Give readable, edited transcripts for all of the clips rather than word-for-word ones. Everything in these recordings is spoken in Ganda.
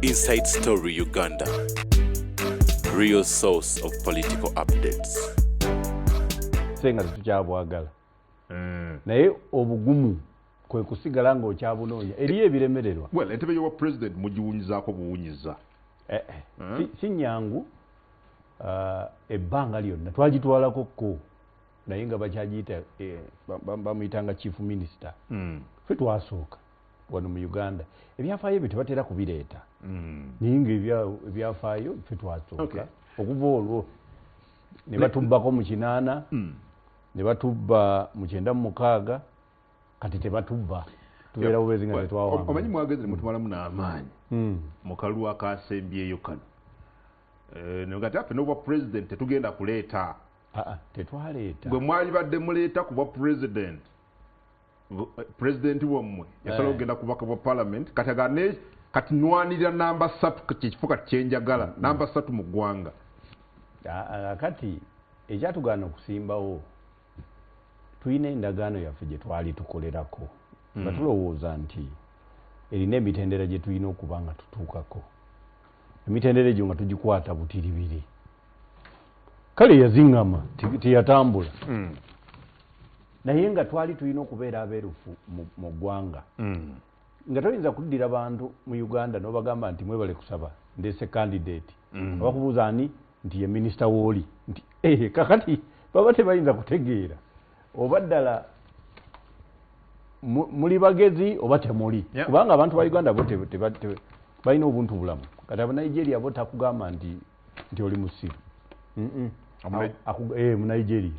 Inside Story Uganda, real source of political updates. Senga tetukyabwagala, naye obugumu kwe kusigala ng'okyabunoonya. Eriyo ebiremererwa. Well, entebe y'obwa president mugiwunyizaako buwunyiza. Eh, eh, si nyangu. Ebbanga lyonna twagitwalako ko, naye nga bakyagiyita, bamuyitanga chief minister. Ffe twasooka wano mu Uganda. Ebyafaayo ebyo tebatera kubireeta, naye nga ebyafaayo ffe twasooka. Okuva olwo ne batubbako mu 80, ne batubba mu 96, kati tebatubba, tubeera bubeezi nga tetwawamba. Omanyi mwagezi ne mutumalamu n'amaanyi mu kalulu akasembyeyo kano. Nga ate n'obwa president tetugenda kuleeta. Ah, ah, tetwaleeta. Bwe mwali badde muleeta ku bwa president, president wammwe yasalawo okugenda ku bubaka bwa parliament. Kati agane kati nwanirira namba 3, kyekifo kati kyenjagala, namba 3 mu ggwanga. Ah, ah, kati ekyatugaana okusimbawo, tulina endagaano yaffe gye twali tukolerako nga tulowooza nti erina emitendera gye tulina okuba nga tutuukako. Emitendera egyo nga tugikwata butiribiri. Kale yaziŋŋama, teyatambula, naye nga twali tulina okubeera abeerufu mu ggwanga, nga toyinza kuddira bantu mu Uganda n'obagamba nti mwebale kusaba, ndeese candidate. Abakubuuza ani, nti ye minisita wooli, nti eh, kakati baba tebayinza kutegeera oba ddala muli bagezi oba temuli, kubanga abantu ba Uganda bo balina obuntu bulamu. Kati Abanigeria bo takugamba nti oli musiru. Mu Nigeria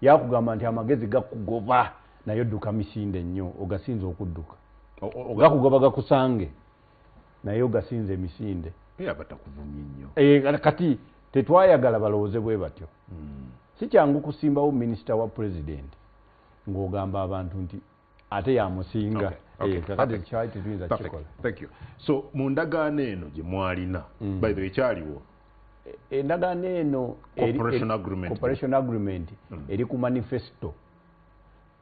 yakugamba nti amagezi gakugoba, naye odduka misinde nnyo, ogasinza okudduka. Gakugoba gakusange, naye ogasinza emisinde. Naye aba takuvumye nnyo. Eh, kati tetwayagala balowooze bwe batyo. Si kyangu kusimbawo minisita wa president ng'ogamba abantu nti ate yamusinga. Eh, kakati kyali tetuyinza kikola. Thank you. So mu ndagaano eno gye mwalina, by the way, ekyaliwo Endagaano eno Cooperation agreement. Cooperation agreement eri ku manifesto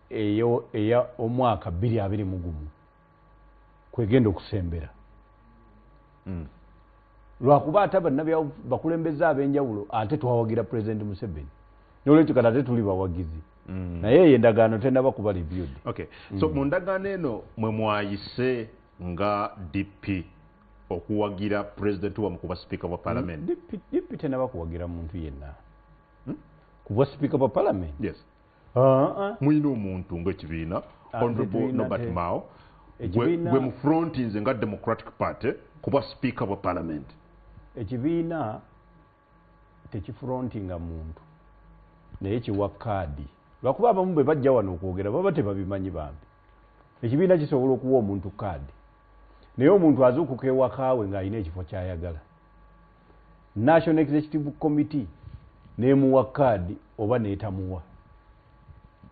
eyo eya omwaka 2021 kwegenda okusembera, lwakuba ate bannabya bakulembeze ab'enjawulo ate twawagira President Museveni, nolwekyo kati ate tuli bawagizi, naye eyo endagaano tenaba kuba reviewed. Okay, so mu ndagaano eno mwe mwayise nga DP okuwagira president wammwe kuba speaker wa parliament? DP tenaba kuwagira muntu yenna kubwa speaker wa parliament. Yes. Ah, ah. Mulina omuntu ng'ekibiina, Ah, Honorable tetulina. Norbert Mao, Ekibiina gwe mu frontinze nga Democratic Party kuba speaker wa parliament. Ekibiina tekifrontinga muntu, naye kiwa kaadi, lwakuba abamu bwe bajja wano okwogera baba tebabimanyi bambi. Ekibiina kisobola okuwa omuntu kaadi, naye omuntu azuukuka ewakaawe ng'alina ekifo kyayagala, National Executive Committee nemuwa kaadi oba neetamuwa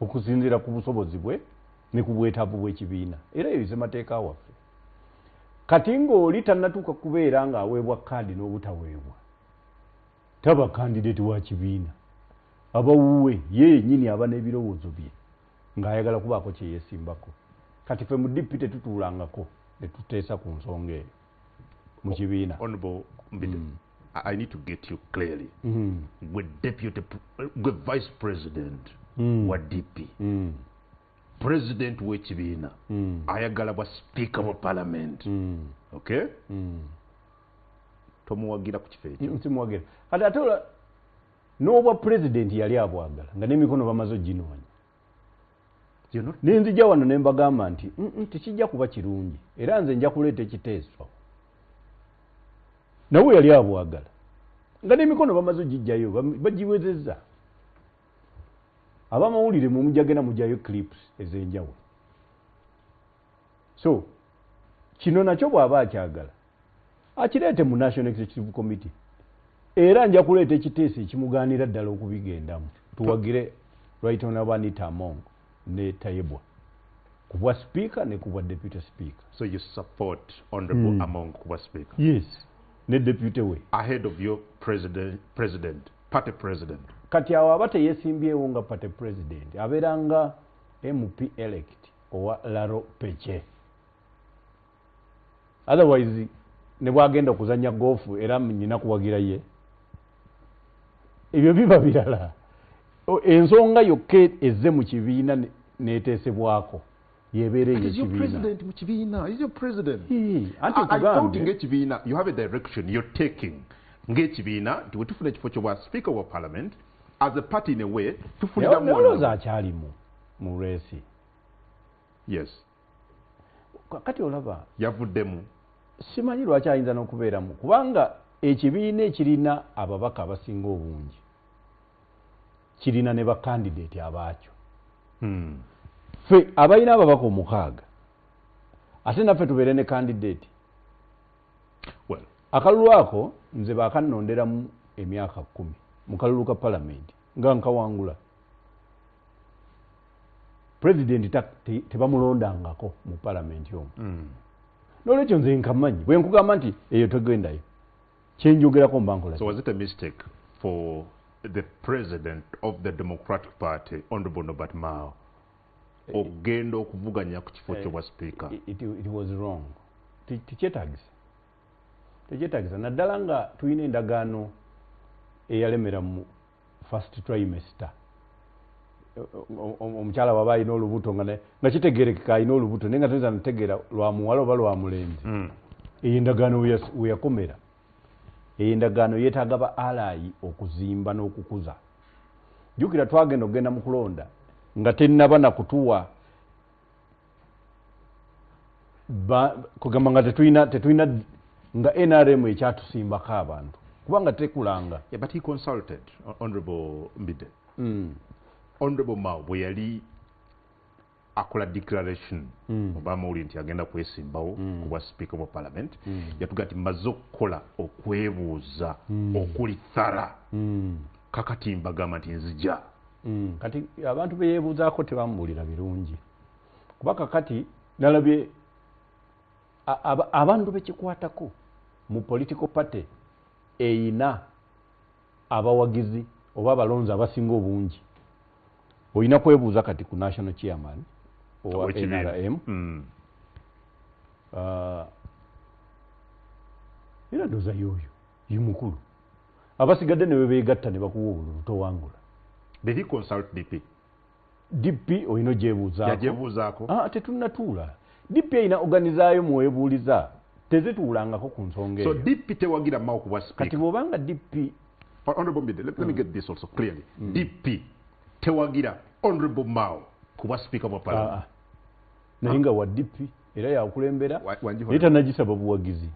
okusinziira ku busobozi bwe ne ku bwetaavu bw'ekibiina. Era eyo ssemateeka waffe. Kati ng'oli tannatuuka kubeera ng'aweebwa kaadi n'obutaweebwa, taba candidate wa kibiina, aba wuwe ye yennyini, aba n'ebirowoozo bye ng'ayagala kubaako kyeyeesimbako. Kati ffe mu DP tetutuulangako ne tuteesa ku nsonga eyo mu kibiina. Honorable Mbidde, I need to get you clearly. Gwe deputy, gwe vice president wa DP. President w'ekibiina ayagala bwa speaker wa parliament. Okay? Tomuwagira ku kifo ekyo. Simuwagira. Kati ate n'obwa president yali abwagala nga n'emikono bamaze oginoonya. You're not Nenzija wano ne mbagamba nti "Tekijja kuba kirungi, era nze nja kuleeta ekiteeso." Nawe yali abwagala nga n'emikono bamaze ogijjayo, bagiwezezza. Abamawulire mwe mujja genda mujjayo clips ez'enjawulo. So kino nakyo bw'aba akyagala akireete mu National Executive Committee, era nja kuleeta ekiteeso ekimugaanira ddala okubigendamu, tuwagire Right Honorable Anita Among ne Tayebwa ku bwa speaker ne ku bwa deputy speaker. So you support Honorable Among kuba speaker Yes, ne deputy we. Ahead of your president, party president. Kati awo aba teyesimbyewo nga party president, abeera nga MP elect owa Laro Pece. Otherwise Ne bwagenda okuzannya goofu era nyina kuwagira ye. Ebyo biba birala. Ensonga yokka ezze mu kibiina n'eteesebwako yebeera ey'ekibiina. President mu kibiina, is your president. Anti nkugambye ng'ekibiina, you have a direction you're taking ng'ekibiina nti bwe tufuna ekifo ky'obwa speaker wa parliament as a party in a way tufuniramu. Olowooza akyalimu mu race? Yes. Kati olaba yavuddemu. Simanyi lwaki ayinza n'okubeeramu, kubanga ekibiina ekirina ababaka abasinga obungi kirina ne bakandidate abaakyo. Ffe abalina ababaka 6 ate naffe tubeere ne candidate. Well, akalulu ako nze bakannonderamu emyaka 10 mu kalulu ka palamenti nga nkawangula. President tebamulondangako mu palamenti omwo. N'olwekyo nze nkamanyi bwe nkugamba nti eyo togendayo, kyenjogerako mba nkola. So was it a mistake for the president of the Democratic Party, Honorable Norbert Mao, ogenda okuvuganya ku kifo ky'obwa speaker? It was wrong. Tekyetaagisa. Tekyetaagisa naddala nga tulina endagaano eyalemera mu first trimester. Omukyala waba alina olubuto nga kitegeerekeka alina olubuto naye nga toyinza nategeera lwa muwala oba lwa mulenzi. Eyo endagaano we yakomera. Eyo endagaano yeetaaga ba alaayi okuzimba n'okukuza. Jjukira twagenda okugenda mu kulonda nga tennaba na kutuwa kugamba nga tetulina nga NRM ekyatusimbako abantu kubanga tekulanga. Yeah, but he consulted Honorable Mbidde. Honorable Mao bwe yali akola declaration oba amawulire nti agenda kwesimbawo ku bwa speaker wa parliament, yatuga nti mmaze okukola okwebuuza okuli thara, kakati mbagamba nti nzija. Kati abantu be yeebuuzaako tebamubuulira birungi, kuba kakati nalabye abantu bekikwatako mu political party eyina abawagizi oba abalonzi abasinga obungi. Olina kwebuuza kati ku national chairman owa NRM. Era ndowooza y'oyo ye mukulu. Abasigadde ne beegatta ne bakuwa obululu towangula. Did he consult DP? DP olina ogyebuuzaako. Yagyebuuzaako? Tetunnatuula. DP erina organizaayo mwebuuliza, tezituulangako ku nsonga eyo. So DP tewagira Mao ku bwa speaker. Kati bw'obanga DP... Honorable Mbidde, let me get this also clearly. DP tewagira Honorable Mao ku bwa speaker wa parliament. Naye nga wa DP era yakulembera naye tannagisaba buwagizi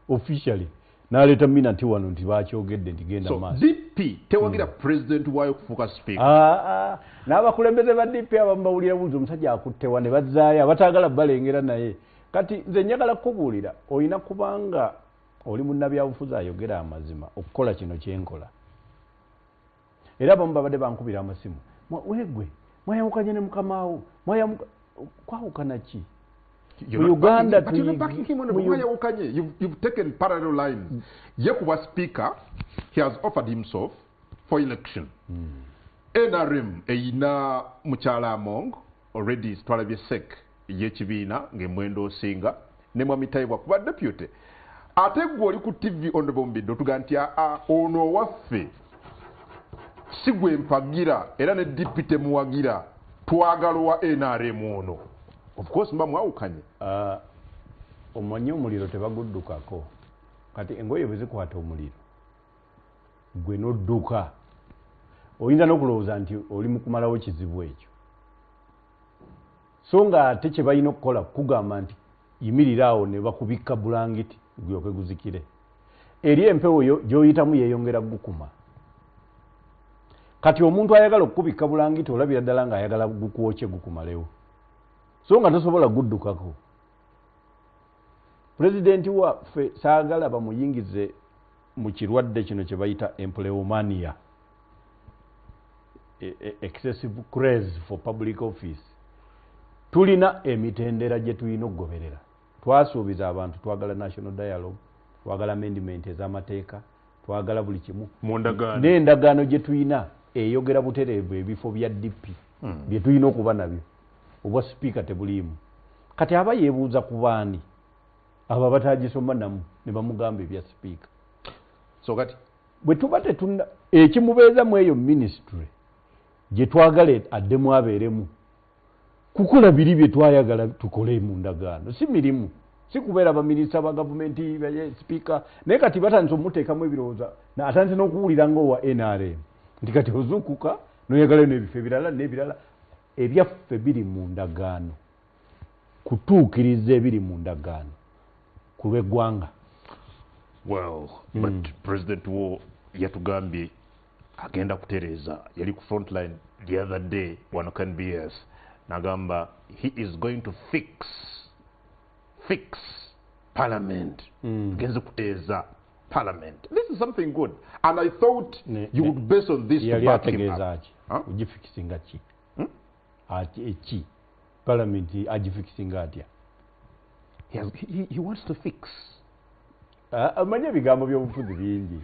officially. N'aleeta mina nti wano nti bakyogedde nti genda maaso. So DP tewagira president waayo kufuuka speaker. N'abakulembeze ba DP abamu bawulira buuzi omusajja akuttewa ne bazzaayo abataagala balengera naye. Kati nze njagala kukubuulira olina kubanga oli munnabyabufuzi ayogera amazima okukola kino kyenkola. Era abamu babadde bankubira amasimu, weegwe mwayawukanye ne mukamaawo, kwawukana ki? Uganda, but you're not backing him on the You've taken parallel lines. Ye kuba speaker, he has offered himself for election. NRM eyina mukyala Among already twalabye SEC y'ekibiina ng'emwendo osinga ne Mwami Tayebwa kuba deputy. Ate gwe oli ku TV Honorable Mbidde otuga nti ono waffe si gwe mpagira era ne DP temuwagira, twagala wa NRM ono. Of course mba mwawukanye. Omanyi omuliro tebaguddukako. Kati engoye bwe zikwata omuliro gwe n'odduka oyinza n'okulowooza nti oli mu kumalawo kizibu ekyo, so nga ate kye balina okukola kugamba nti yimirira awo ne bakubikka bulangiti gulyoke guzikire. Eri empewo gy'oyitamu yeeyongera gukuma. Kati omuntu ayagala okukubikka bulangiti olabira ddala ng'ayagala gukwokye gukumalewo, so nga tosobola guddukako. Pulezidenti waffe saagala bamuyingize mu kirwadde kino kye bayita empleomania, excessive craze for public office. Tulina emitendera gye tulina okugoberera. Twasuubiza abantu twagala national dialogue, twagala amendment ez'amateeka, twagala buli kimu. N'endagaano gye tulina eyogera butereevu ebifo bya DP bye tulina okuba nabyo. Obwa sipiika tebuliimu. Kati aba yeebuuza ku baani? Abo abatagisoma namu ne bamugamba ebya sipiika. So kati bwe tuba tetuna ekimubeeza mu eyo ministry gye twagala addemu abeeremu kukola biri bye twayagala tukole mu ndagaano, si mirimu, si kubeera baminisita ba gavumenti, sipiika. Naye kati batandise omuteekamu ebirowoozo, atandise n'okuwulira ng'owa NRM nti kati ozuukuka n'oyagalayo n'ebifo ebirala n'ebirala. Ebyaffe biri mu ndagaano, kutuukiriza ebiri mu ndagaano ku lw'eggwanga. Well, but president wo yatugambye agenda kutereeza. Yali ku Frontline the other day wano KNBS, nagamba he is going to fix parliament. Agenze kutereeza parliament. This is something good and I thought you would base on this to yali back him up. Ategeeza ki? Huh? Ogifixinga ki? Eki palamenti agifixinga atya? He wants to fix. Ah, omanyi ebigambo by'obufuzi bingi,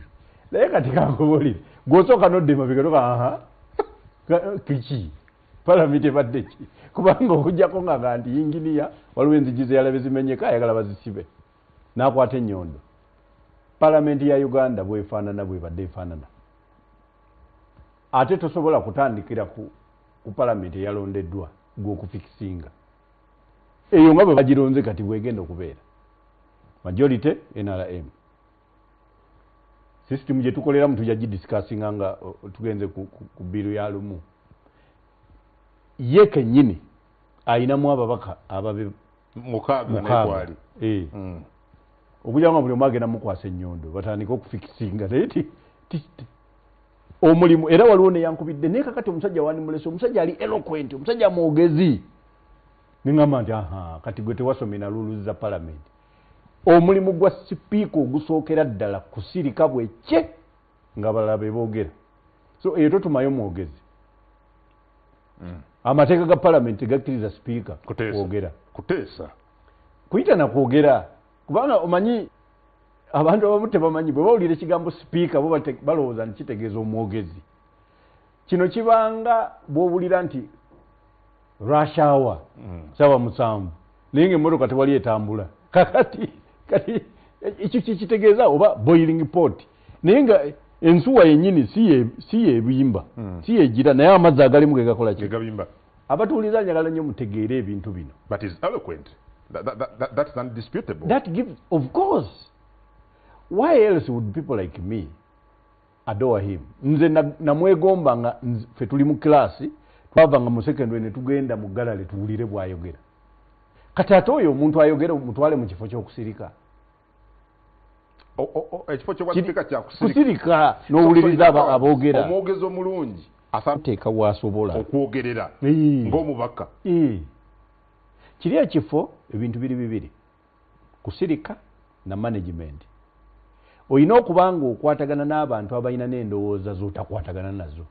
naye kati kankubuulire, gw'osooka nodda emabega toka aha kiki palamenti ebadde ki? Kubanga okuggyako nga nga nti yinginiya waliwo enzigi zeyalabe zimenyeka, ayagala bazisibe n'akwata ennyondo. Palamenti ya Uganda bwefaanana, bwebadde efaanana, ate tosobola kutandikira ku palamenti eyalondeddwa gwe okufikisinga eyo nga bwe bagironze. Kati bwegenda okubeera majority NRM, system gye tukoleramu tujja gidiscussinga nga tugenze ku bill ya lumu. Ye kennyini ayinamu ababaka ababe 6 6. Nekwali. Eh. Okujja nga buli omu agenda mukwasa ennyondo batandike okufikisinga, naye omulimu era waliwo neyankubidde, naye kakati omusajja wandimulese, omusajja ali eloquent, omusajja mwogezi. Neŋŋamba nti aha, kati gwe tewasomye na rules za palamenti. Omulimu gwa sipiika ogusookera ddala kusirika bwekye nga balala be boogera. So eyo totumayo mwogezi. Amateeka ga palamenti tegakkiriza sipiika Kuteesa. kwogera. Kuteesa. Kuyita na kwogera, kubanga omanyi abantu abamu tebamanyi, bwe bawulira ekigambo sipiika bo balowooza nti kitegeeza omwogezi. Kino kibanga bw'owulira nti rush hour, 7:00, naye nga emmotoka tewali etambula. Kakati kati ekyo kikitegeeza oba boiling pot, naye nga ensuwa yennyini si yebimba, si yegira, naye amazzi agalimu ge gakola ki? Gegabimba. Abatuwuliza, njagala nnyo mutegeere ebintu bino. But is eloquent. That's undisputable. That gives, of course. Why else would people like me adore him? Nze namwegomba nga ffe tuli mu class, twavanga mu secondary ne tugenda mu gallery tuwulire bw'ayogera. Kati ate oyo omuntu ayogera mutwale mu kifo ky'okusirika. Ekifo ky'obwa sipiika kya kusirika. Kusirika n'owuliriza aboogera. Omwogezi omulungi asaana teeka w'asobola okwogerera ng'omubaka. Kiri ekifo ebintu biri bibiri, kusirika na management. Olina okuba nga okwatagana n'abantu abalina n'endowooza z'otakwatagana nazo.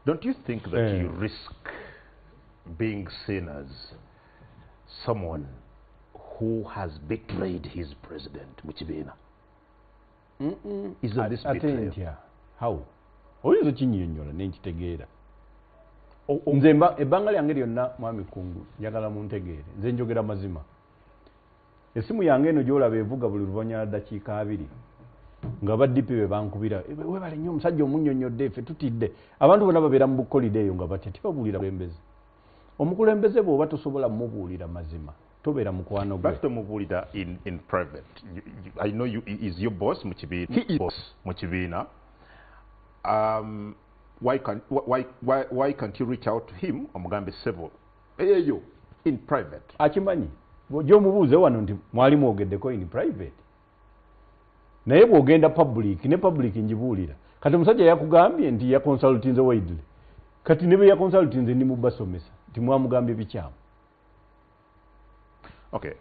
Don't you think that you risk being seen as someone who has betrayed his president mu kibiina? Isn't this Ate betrayal? ntya? How oyinza okinnyonnyola nenkitegeera? Nze ebbanga lyange lyonna, mwami Kungu, njagala muntegeere, nze njogera mazima. Essimu yange eno gyolaba evuga buli luvannyuma lwa ddakiika 20 nga ba DP be bankubira, "Webale nnyo omusajja omunnyonnyodde, ffe tutidde." Abantu bonna babeera mu bukolide eyo nga batya, tibabuulira kulembeze. Omukulembeze bw'oba tosobola mubuulira mazima, tobeera mukwano gwe. Lwaki tomubuulira in private? I know you, he is your boss mu kibiina. He is boss mu kibiina. Why can't you reach out to him omugambe sebo eyo in private? Akimanyi, gy'omubuuze wano nti mwali mwogeddeko in private, naye bw'ogenda public, ne public ngibuulira. Kati omusajja yakugambye nti yaconsultinze widely, kati ne bwe yaconsultinze ndi mubasomesa nti mwamugambye bikyamu.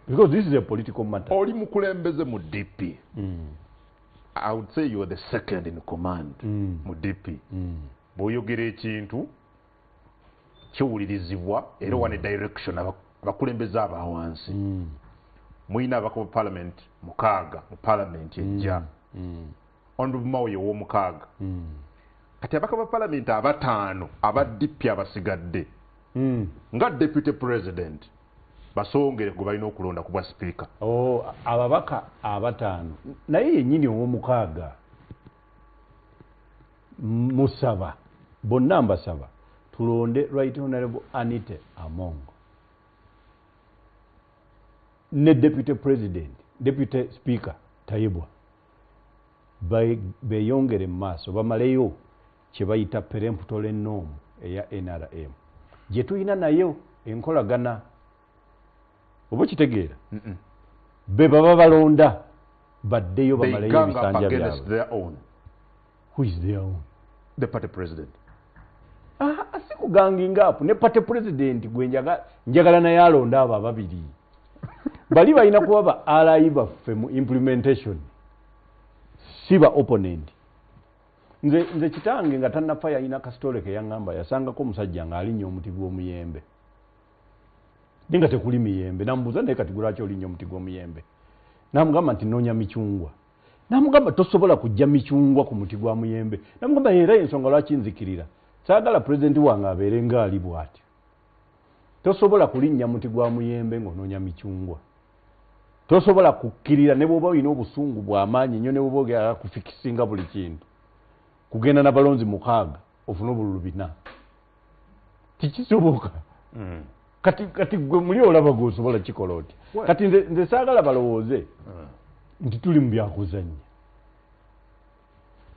Because this is a political matter. Oli mukulembeze mu DP. I would say you are the second in command mu DP. Bw'oyogera ekintu kiwulirizibwa era owa ne direction abakulembeze abawansi. Mulina abaka ba parliament 6 mu parliament ejja. Honorable Mao ye w'omukaaga. Kati abaka ba parliament abataano aba DP abasigadde, nga deputy president Basongere gwe balina okulonda ku bwa sipiika. Oh, ababaka abataano naye yennyini ow'omukaaga musaba bonna mbasaba tulonde Right Honorable Anita Among ne Deputy President, Deputy Speaker Tayebwa, beyongere mu maaso bamaleyo kye bayita peremptory norm eya NRM gye tulina nayo enkolagana. Oba kitegeera? Be baba balonda baddeyo bamaleyo ebisanja byabwe. Who is their own? The party president. Si kuganginga apo ne party president gwe njagala naye alonda abo ababiri. Bali balina kuba ba ally baffe mu implementation, si ba opponent. Nze kitange nga tannafa yalina kasitole ke yaŋŋamba, yasangako omusajja ng'alinnya omuti gw'omuyembe naye nga tekuli miyembe. Namubuuza, naye kati lwaki olinnya omuti gw'omuyembe? Namugamba nti nnoonya micungwa. Namugamba tosobola kujja micungwa ku muti gwa muyembe. Namugamba era ensonga lwaki nzikirira, saagala pulezidenti wange abeere ng'ali bw'atyo. Tosobola kulinnya muti gwa muyembe ng'onoonya micungwa. Tosobola kukkirira ne bw'oba olina obusungu bw'amaanyi nnyo, ne bw'oba ogenda kufikisinga buli kintu, kugenda n'abalonzi 6 ofune obululu 4, tikisoboka. Kati gwe muli olaba gw'osobola kikola otya? Kati nze saagala balowooze nti tuli mu byakuzannya.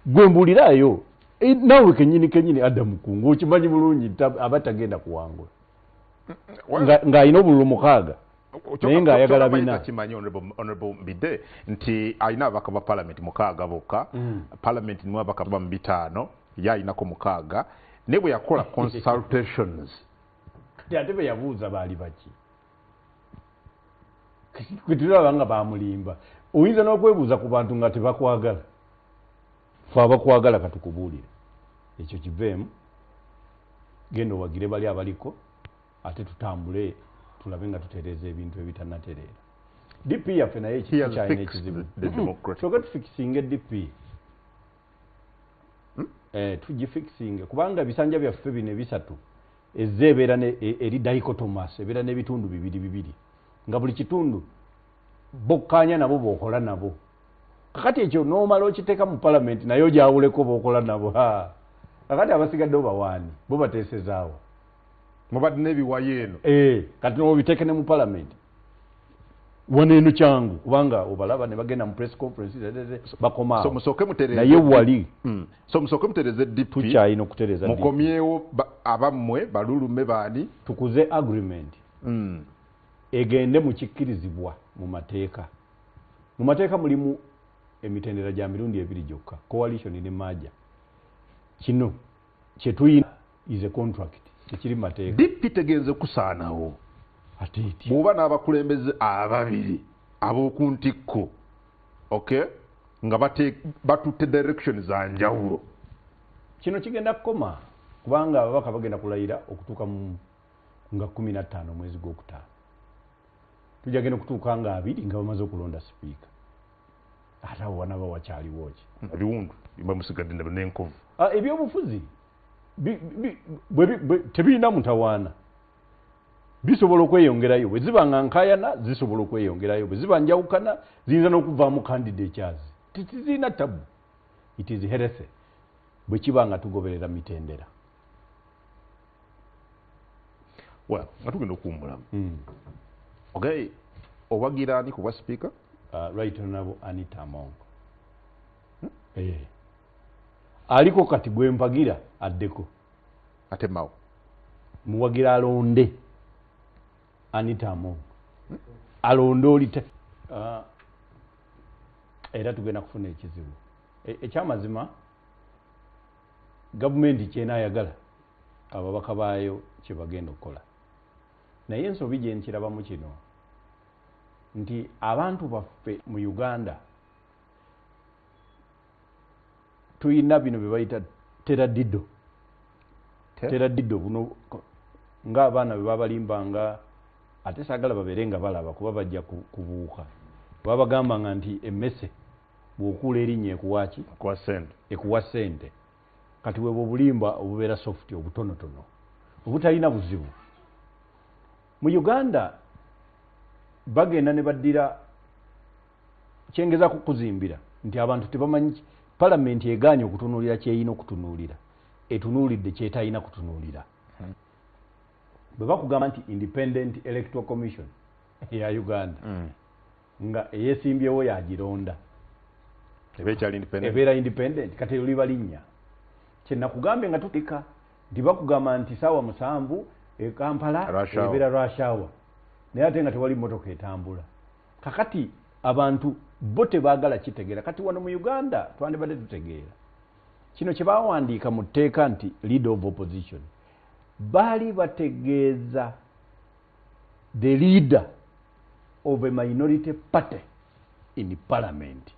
Gwe mbuulirayo naawe kennyini Adamu Kungu okimanyi bulungi aba tagenda kuwangula ng'alina obululu 6 naye ng'ayagala 4. Kimanyi Honorable Mbidde nti alina ababaka ba parliament 6 bokka. Parliament nimu ababaka ba 5, ye alinako 6, naye bwe yakola consultations. Kati ate bwe yabuuza baali baki? Kwe tulaba nga bamulimba. Oyinza n'okwebuuza ku bantu nga tebakwagala. Ffe abakwagala katukubuulire ekyo kiveemu, genda owagire bali abaliko, ate tutambule tulabe nga tutereeza ebintu ebitanatereera. DP yaffe naye kikyalina ekizibu. Sooka tufikisinge DP, tugifikisinge kubanga ebisanja byaffe bino ebisatu ezze ebeera eri dichotomous, ebeera n'ebitundu bibiri bibiri nga buli kitundu bokkaanya nabo b'okola nabo. Kakati ekyo n'omala okiteeka mu palamenti naye ogyawuleko b'okola nabo. Kakati abasigadde obawaani bo bateesezaawo mubadde n'ebiwayo eno. Kati n'obiteeke ne mu palamenti wano eno kyangu kubanga obalaba ne bagenda mu press conference bakomaawo. Naye wali so musooke mutereze DP, tukyalina okutereza DP. Mukomyewo abammwe balulume baani, tukuze agreement egende mu kikkirizibwa mu mateeka. Mu mateeka mulimu emitendera gya mirundi ebiri gyokka, coalition ne merger. Kino kye tuyina is a contract, tekiri mu mateeka. DP tegenze kusaanawo ate etya? Bw'oba n'abakulembeze ababiri ab'oku ntikko, okay, nga batutte direction za njawulo, kino kigenda kukoma kubanga ababaka bagenda kulayira okutuuka mu nga 15 omwezi gwokutaano. Tujja genda okutuuka nga 2 nga bamaze okulonda sipiika. Ate awo wanaba wakyaliwo ki? Ebiwundu mwe musigadde n'enkovu. Ebyobufuzi tebirina mutawaana, bisobola okweyongerayo. Bwe ziba nga nkaayana zisobola okweyongerayo, bwe ziba njawukana ziyinza n'okuvaamu candidatures. Tizirina tabu, it is healthy bwe kiba nga tugoberera mitendera. Well, nga tugenda okuwummulamu. Okay, owagira ani ku bwa sipiika? Right Honorable Anita Among. Aliko kati gwe mpagira addeko. Ate Mao muwagira alonde Anita Among. Alonde olite. Era tugenda kufuna ekizibu. Ekyamazima gavumenti kyenaayagala ababaka baayo kye bagenda okukola. Naye ensobi gye nkirabamu kino nti abantu baffe mu Uganda tuyina bino bye bayita teradido. Teradido buno ng'abaana bwe babalimbanga, ate saagala babeere nga balaba kuba bajja kubuuka. Babagambanga nti emmese bw'okuula erinnya ekuwa ki? Ekuwa ssente. Ekuwa ssente. Kati bwe obulimba obubeera soft obutonotono obutalina buzibu. Mu Uganda Bagenda ne baddira kyengezaako kuzimbira nti abantu tebamanyi palamenti egaanye okutunuulira kyeyina okutunuulira, etunuulidde kyetalina kutunuulira. Bwe bakugamba nti Independent Electoral Commission eya Uganda nga eyesimbyewo yagironda, ebeera independent. Kati eryo liba linnya kyenakugambye nga tutika nti bakugamba nti 7:00 e Kampala ebeera rush hour, naye ate nga tewali mmotoka etambula. Kakati abantu bo tebaagala kitegeera. Kati wano mu Uganda twandibadde tutegeera kino kye bawandiika mu tteeka nti leader of opposition, baali bategeeza the leader of a minority party in parliament.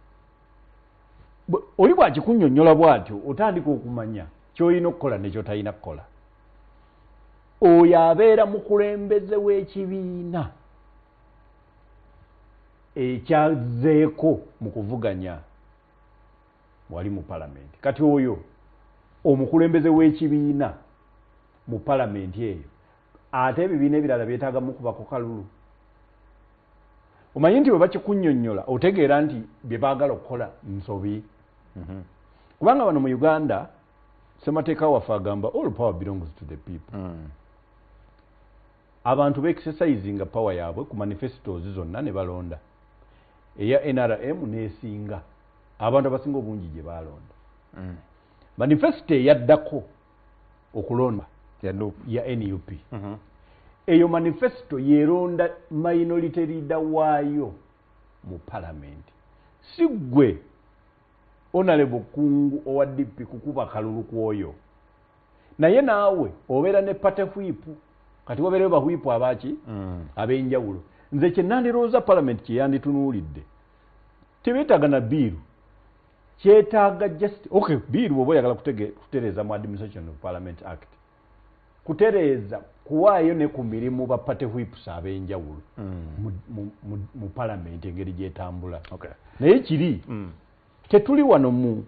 Oli bw'akikunnyonnyola bw'atyo, otandika okumanya ky'olina okukola ne ky'otalina kukola. Oyo abeera mukulembeze w'ekibiina ekyazzeeko mu kuvuganya wali mu palamenti. Kati oyo omukulembeze w'ekibiina mu palamenti eyo, ate ebibiina ebirala byetaagamu kubako kalulu. Omanyi nti bwe bakikunnyonnyola otegeera nti bye baagala okukola nsobi. Kubanga wano mu Uganda ssemateeka waffe agamba all power belongs to the people. Abantu beexercisinga power yaabwe ku manifestos zonna ne balonda eya NRM n'esinga abantu abasinga obungi gye balonda. Manifesto eyaddako okulonda ya NUP, eyo manifesto yeronda minority leader waayo mu palamenti. Si ggwe Honorable Kungu owa DP kukuba kalulu kwoyo, naye naawe obeera ne party whip. Kati wabeereyo ba whip abaki ab'enjawulo. Nze kye nandirowooza palamenti kye yanditunuulidde, tebeetaaga na bill, kyetaaga just okay bill bw'oba oyagala kutereeza mu Administration of Parliament Act, kutereeza kuwaayo ne ku mirimu ba party whips ab'enjawulo mu palamenti engeri gyetambula. Naye kiri tetuli wano mu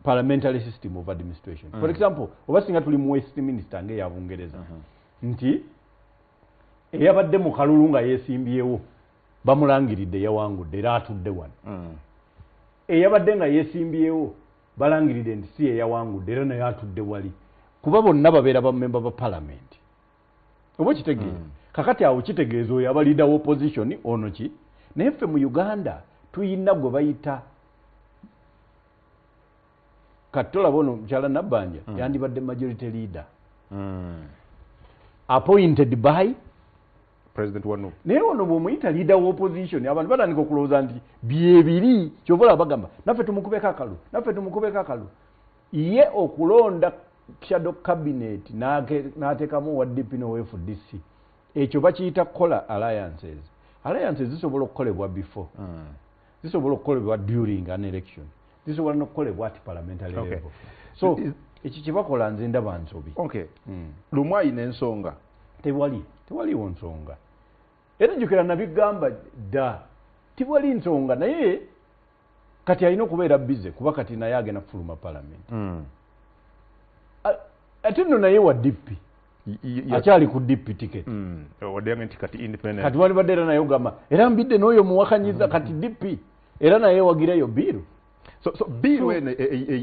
parliamentary system of administration. For example, oba singa tuli mu Westminster ng'eya Bungereza, nti eyabadde mu kalulu nga yeesimbyewo bamulangiridde yawangudde era atudde wano, eyabadde nga yeesimbyewo balangiridde nti si yeyawangudde era naye atudde wali, kuba bonna babeera bamemba ba palamenti, oba okitegeera? Kakati awo kitegeeza oyo aba leader wa opposition ono ki. Naye ffe mu Uganda tuyina gwe bayita kati tolaba ono mukyala Nabbanja yandibadde majority leader appointed by President wa NUP. Naye ono bw'omuyita leader wa opposition, abantu batandika okulowooza nti byebiri. Kyova olaba bagamba naffe tumukubeko akalu, naffe tumukubeko akalu. Ye okulonda shadow cabinet n'ateekamu owa DP n'owa FDC, ekyo bakiyita kukola alliances. Alliances zisobola okukolebwa before, zisobola okukolebwa during an election, zisobola n'okukolebwa at parliamentary level. So ekyo kyebakola nze ndaba nsobi. Lumu ayina ensonga. Tewali, tewaliwo nsonga. Era jjukira nabigamba dda, tiwali nsonga. Naye kati alina okubeera busy kuba kati naye agenda kufuluma palamenti. Ate nno naye wa DP, akyali ku DP ticket. Wadde nti kati independent. Kati walibadde era naye ogamba era mbidde n'oyo muwakanyiza kati DP era naye wagireyo bill. So bill eno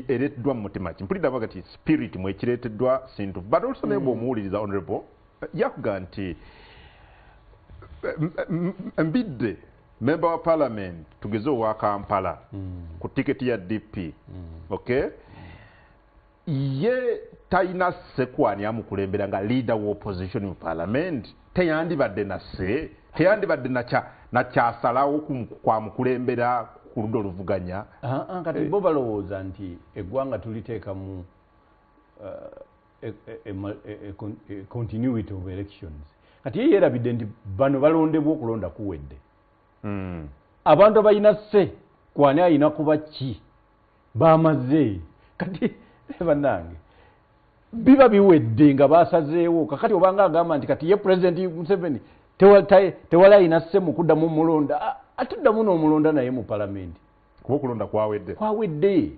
ereeteddwa mu mutima ki? Mpulidde abaga ti spirit mwekireeteddwa sintu, but also naye bw'omuwuliriza honorable yakuga nti Mbidde member wa parliament tugeze owa Kampala ku tiketi ya DP, okay, ye talina sekwani amukulembera nga leader wa opposition mu parliament, teyandibadde nase, teyandibadde nakyasalawo kwamukulembera ku ludda oluvuganya. Kati bo balowooza nti eggwanga tuliteeka mu continuity of elections. Kati ye yeerabidde nti bano balondebwa okulonda kuwedde. Abantu abalina se kwani alina kuba ki bamaze. Kati bannange biba biwedde nga basazeewo. Kakati obanga agamba nti kati ye President Museveni tewali alina se mu kuddamu mulonda, atuddamu n'omulonda naye mu palamenti. Kuba okulonda kwawedde. Kwawedde.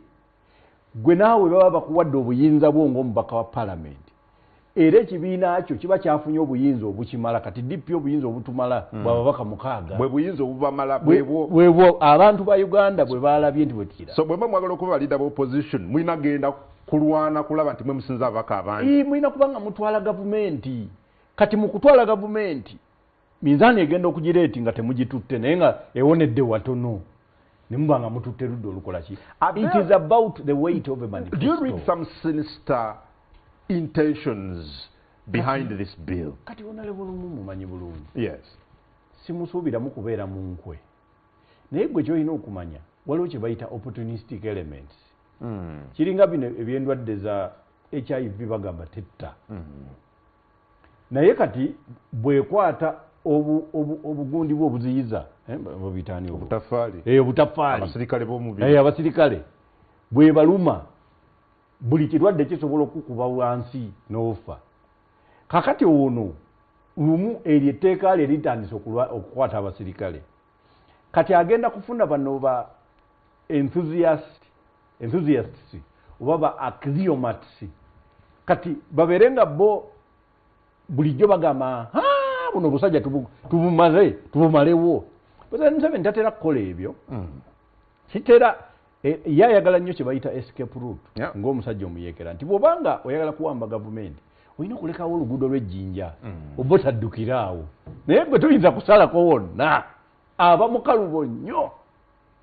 Gwe naawe baba bakuwadde obuyinza bwo ng'omubaka wa palamenti. Era ekibiina kyo kiba kyafunye obuyinza obukimala. Kati DP obuyinza obutumala bw'ababaka 6. Bwe buyinza obubamala bwebwo. Bwebwo abantu ba Uganda bwe balabye nti bwe tukira. So bwe mba mwagala okuba leader of opposition, mulina genda kulwana kulaba nti mwe musinza ababaka abangi. Mulina kubanga mutwala gavumenti. Kati mu kutwala gavumenti, minzaani egenda okugireeti nga temugitutte, naye nga ewonedde watono. Ne muba nga mututte ludda olukola ki? It is about the weight of a manifesto. Do you read some sinister intentions behind this bill? Kati Honorable Lumu mumanyi bulungi. Yes. Simusuubiramu kubeera mu nkwe. Naye gwe ky'olina okumanya, waliwo kye bayita opportunistic elements. Kiringa bino eby'endwadde za HIV bagamba tetta. Naye kati bw'ekwata obugundi bwe obuziyiza, babiyita ani obwo? Obutafaali. Obutafaali. Abasirikale b'omubiri. Abasirikale. Bwe baluma, buli kirwadde kisobola okukuba wansi n'ofa. Kakati ono lumu eryo etteeka lye litandise okukwata abasirikale. Kati agenda kufuna bano ba enthusiasts oba ba axiomats. Kati babeere nga bo bulijjo bagamba, ha, buno obusajja tubumaze, tubumalewo. President Museveni tatera kukola ebyo. Sitera, ye ayagala nnyo kye bayita escape route. Ng'omusajja omuyeekera nti bw'obanga oyagala kuwamba gavumenti, olina okulekawo oluguudo lw'ejjinja, oba otaddukira awo. Naye gwe toyinza kusalako wonna, aba mukalubo nnyo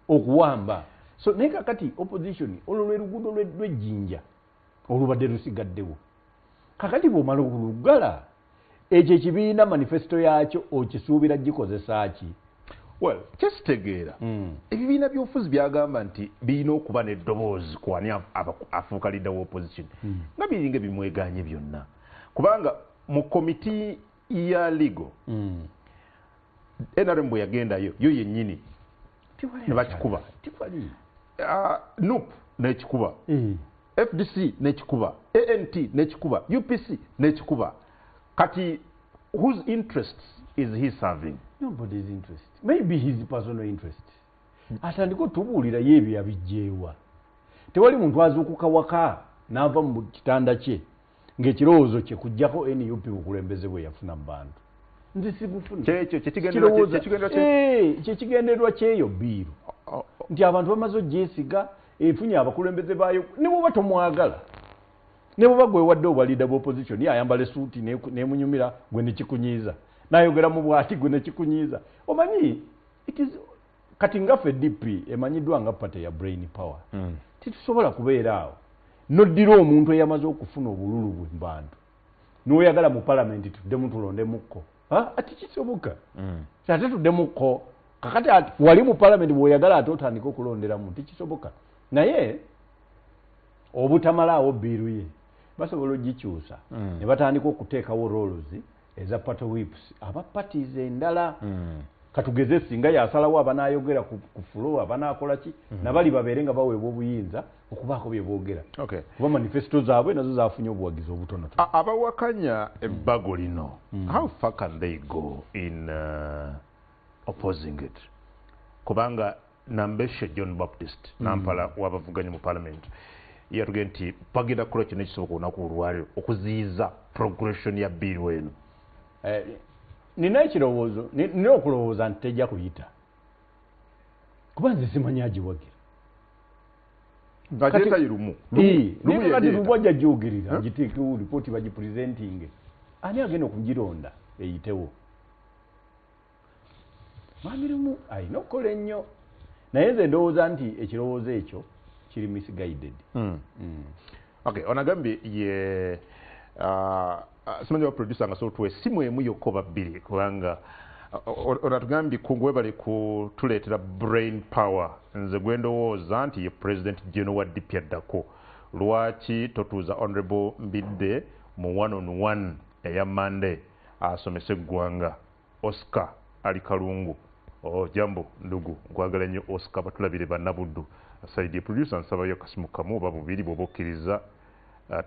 okuwamba. So naye kakati opposition olwo lwe luguudo lw'ejjinja olubadde lusigaddewo. Kakati bw'omala okuluggala, ekyo ekibiina manifesto yaakyo okisuubira gikozesa ki? Well, kyesitegeera. Ebibiina by'obufuzi byagamba nti birina okuba n'eddoboozi ku ani afuuka leader wa opposition. Nga biringa ebimwegaanye byonna. Kubanga mu komiti ya legal, NRM bwe yagendayo, yo yennyini ne bakikuba. Tewali. NUP n'ekikuba. FDC n'ekikuba. ANT n'ekikuba. UPC n'ekikuba. Kati whose interests is he serving? Nobody's interest. Maybe his personal interest. Atandika otubuulira ye ebyo yabiggyeewa. Tewali muntu azuukuka waka n'ava mu kitanda kye ng'ekirowoozo kye kuggyako NUP bukulembeze bwe yafuna mu bantu. Nze sigufuna. Kyekyo, kyekigendererwa Kirowooza. kyekigendererwa kye- Kyekigendererwa ky'eyo bill. Nti abantu bamaze ogyesiga, efunye abakulembeze baayo, ne bw'oba tomwagala. Ne bw'oba gwe wadde obwa leader of opposition, ye ayambala essuuti n'emunyumira, gwe ne kikunyiiza. N'ayogera mu bw'ati, gwe ne kikunyiiza. Omanyi, it is, kati nga ffe DP emanyiddwa nga party ya brain power. Tetusobola kubeera awo. N'oddira omuntu eyamaze okufuna obululu bwe mu bantu. N'oyagala mu palamenti tuddemu tulondemukko. Ha? Ati kisoboka. Ate tuddemukko. Kakati ati, wali mu palamenti bw'oyagala ate otandike okulonderamu, tekisoboka. Naye obutamalaawo bbiiru ye basobola ogikyusa. Ne batandika okuteekawo roles eza party whips aba parties endala. Katugeze singa yasalawo abanaayogera ku floor, abanaakola ki, nabali babeere nga baweebwa obuyinza okubaako bye boogera. Kuba manifesto zaabwe nazo zaafunye obuwagizi obutonotono. Abawakanya ebbago lino, how far can they go in opposing it? Kubanga Nambeshe John Baptist, nampala w'abavuganya mu parliament, yatugambye nti bagenda kukola kyonna ekisoboka olunaku olwaleero okuziyiza progression ya bill eno. Nina ekirowoozo, nina okulowooza nti tejja kuyita. Kuba nze simanyi agiwagira. Agenda ye lumu. Lumu Naye kati ye lumu ajja gyogerera, Huh? agiteekewo ripooti bagipresentinge. Ani agenda okugironda eyitewo? Mwami Lumu alina okukola ennyo. Naye nze ndowooza nti ekirowoozo ekyo kiri misguided. Okay, onagambye ye, simanyi wa producer nga so tuwe essimu emu yokka oba bbiri, kubanga onatugambye kungu webale kutuleetera brain power. Nze gwe ndowooza nti ye President General wa DP addako. Lwaki totuuza Honorable Mbidde mu one on one eya Monday asomese eggwanga? Oscar Ali Kalungu. Oh, jambo ndugu, nkwagala nnyo Oscar, batulabire bannabuddu. Saidi producer, nsabayo akasimu kamu oba bubiri bw'oba okkiriza,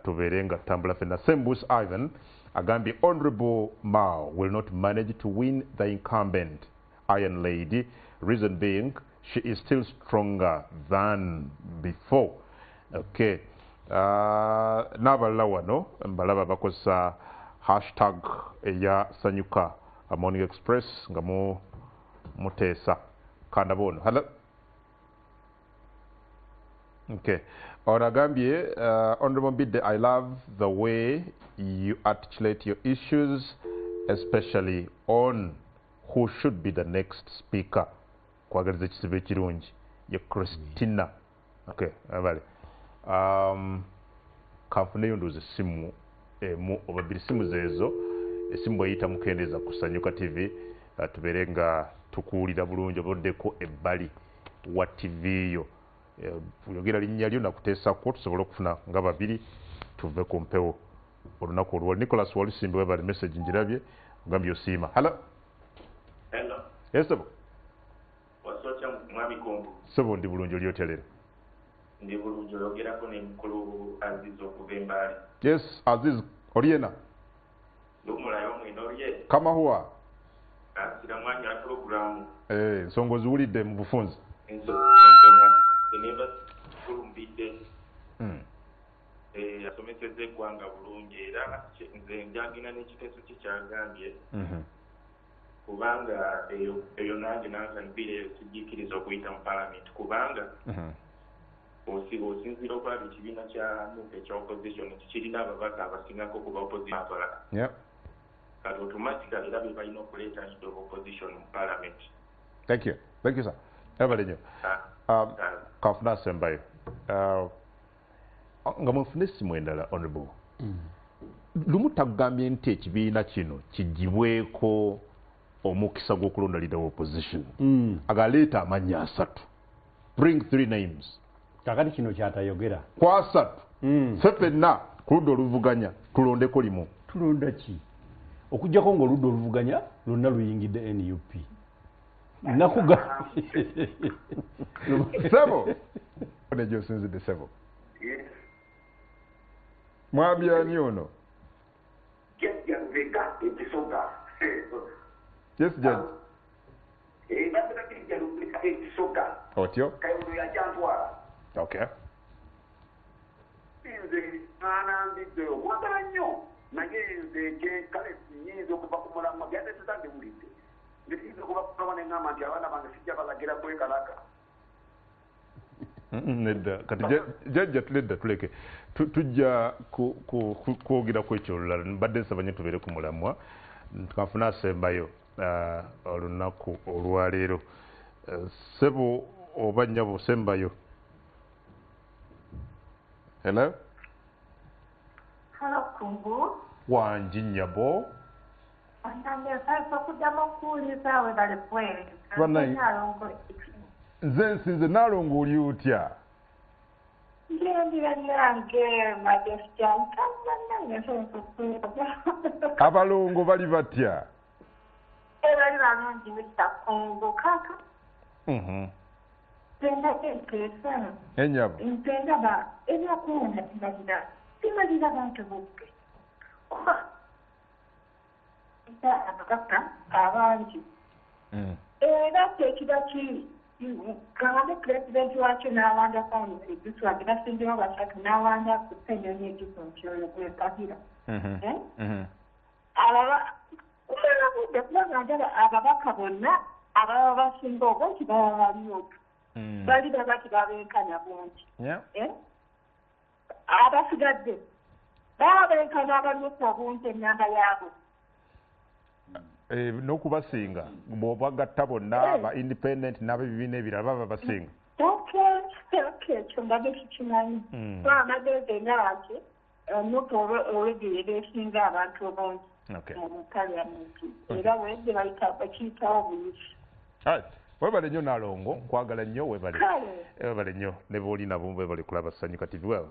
tubeere nga tutambula ffenna. Sembus Ivan agambye Honorable Mao will not manage to win the incumbent Iron Lady, reason being she is still stronger than before. Okay. N'abalala wano mbalaba bakozesa hashtag eya Sanyuka Morning Express nga muteesa. Kanda bono. Hello. Okay. Ono agambye, Honorable Mbidde, I love the way you articulate your issues, especially on who should be the next speaker. Kwagaliza ekisibo ekirungi. Ye Christina. Okay, abale. Kanfuneyo ndowooza essimu emu oba bbiri, simu zeezo. Essimu bw'eyita mukendeeza ku Sanyuka TV, tubeere nga tukuwulira bulungi, oba oddeko ebbali wa TV yo. Yogera linnya lyo nakuteesako tusobole okufuna nga babiri tuve ku mpewo olunaku olwo. Nicholas Walusimbi, webale message ngirabye, ogambye osiima. Hello. Hello. Yes, sebo. Wasotya mwami Kombo? Sebo, ndi bulungi, oli otya leero? Ndi bulungi, oyogerako ne mukulu Aziz okuva Embaale. Yes, Aziz, oliena? Ndi omulayo mwena, olye? Kamahuwa. Asira mwanya wa pulogulaamu. Ensonga oziwulidde mu bufunze? Ensonga eneva kulumbidde. Asomesezza eggwanga bulungi, era nze njagina n'ekiteeso kye kyagambye, kubanga eyo nange nankanibira eyo sijjikiriza okuyita mu palamenti, kubanga osinziira okulaba ekibiina kya NUP ekya opposition kirina ababaka abasingako kuba opposition abalala. Kati automatically era be balina okuleeta leader of opposition mu parliament. Thank you, thank you sir, webale nnyo. Kanfune asembayo. Nga mwenfune essimu endala. Honorable, lumu tagambye nti ekibiina kino kigibweko omukisa gw'okulonda leader wa opposition. Agaleeta amannya asatu, bring three names. Kakati kino kyatayogera. Ku asatu, ffe ffenna ku ludda oluvuganya tulondeko limu. Tulonda ki? Okuggyako ng'oludda oluvuganya lwonna luyingidde NUP. Nakugambye. Sebo, negyosinzidde sebo? Mwami ani ono? Jjajja Lubega ekisoga. Yes, jjajja. Bagera Jjajja Lubega ekisoga. Otyo? Kayondo yajantwala. Okay. Nze mwana Mbidde okwagala nnyo, naye nze kale nyinza okuva ku mulamwa byateseza ndiwulidde. Nze nyinza okuva ku mulamwa neŋŋamba nti abaana bange sijja balagira kwekalaka. Nedda, kati jjajja nedda, tuleke. Tujja kwogera ku ekyo olulala. Mbadde nsaba nnyo tubeere ku mulamwa. Kanfune asembayo olunaku olwaleero. Ssebo oba nnyabo sembayo. Hello. Hello, Kungu. Wangi nnyabo? Bannange, nsanyusa okuddamu okuwuliza, webale kuweereza. Bannange. Nalongo. Nze nsinze Naalongo, oli otya? Ngendi bannange, Majesty, bannange nsanyusa okuwuliza. Abalongo bali batya? Bali balungi, Mr. Kungu. Kaka mpenda enteesa. Ennyabo. Nze ndaba ebyokulonda bimalira bantu budde, kuba ababaka abangi, era kyekiba ki gambe pulezidenti wakyo n'awandako egiswagi basinzewo basatu n'awanda ku Ssenyonyi egiso nti oyo gwempagira. Ababa kumala budde, kubanga ndaba ababaka bonna ababa basinga obungi baba bamyuka, bali baba tebabenkanya bungi. Abasigadde baba benkana abamyuka obungi ennamba yaabwe. N'okubasinga bw'obagatta bonna ba independent n'abebibiina ebirala baba basinga. Okay, ekyo mbadde sikimanyi. Kuba amagezi engaki NUP already ebeesinga abantu obungi mu parliament, era wedde bakiyitawo buyisi. Alright. Webale nnyo Nalongo, nkwagala nnyo, webale. Kale. Webale nnyo ne booli nabo webale kulaba Sanyuka TV. Well,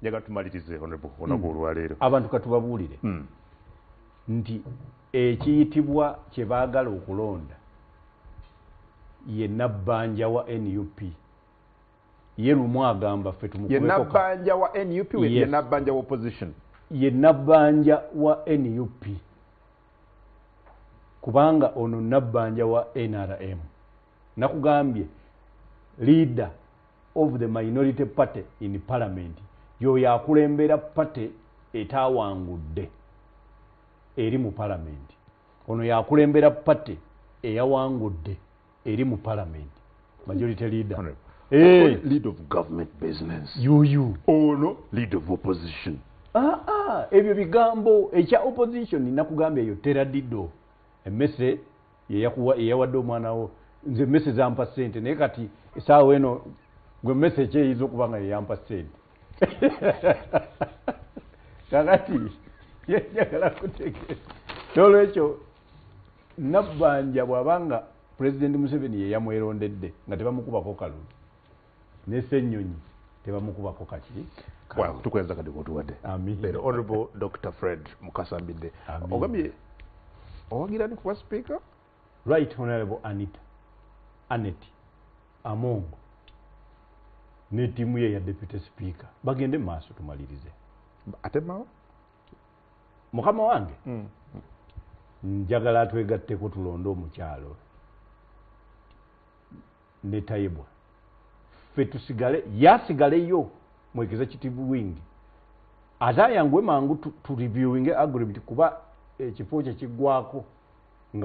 njagala tumalirize, honorable, olunaku olwaleero. Abantu katubabuulire nti ekiyitibwa kye baagala okulonda ye Nabbanja wa NUP. Ye lumu agamba ffe Ye tumukubeko Nabbanja wa NUP, ye Yes. Nabbanja wa opposition? Ye Nabbanja wa NUP, kubanga ono Nabbanja wa NRM. Nakugambye, leader of the minority party in parliament Yoyo akulembera party etawangudde eri mu palamenti. Ono yakulembera party eyawangudde eri mu palamenti, majority leader. Hey. Lead of government business. Yuyu. Ono lead of opposition. Ebyo bigambo ekya opposition nakugambye eyo teradido. Emmese yeyawadde omwana wo. Nze emmese zampa ssente, naye kati essaawa eno gwe emmese ekyeyinza okuba nga yeyampa ssente. Kakati njagala kutegeeza. N'olwekyo Nabbanja bw'abanga President Museveni ye yamwerondedde nga tebamukubako kalulu, ne Ssenyonyi tebamukubako kaki. Well, tukwenza kati kutuwadde. Amiina. Honorable Dr. Fred Mukasa Mbidde. Ogambye owagira ni kuba speaker? Right Honorable Anita Annet Among ne ttiimu ye ya deputy speaker bagende maaso tumalirize. Ate mawo? Mukama wange njagala twegatteko tulonde omukyalo ne Tayebwa, ffe tusigale, yasigaleyo mu executive wing, ate ayanguwe mangu tu reviewing agreement kuba ekifo kye kiggwako.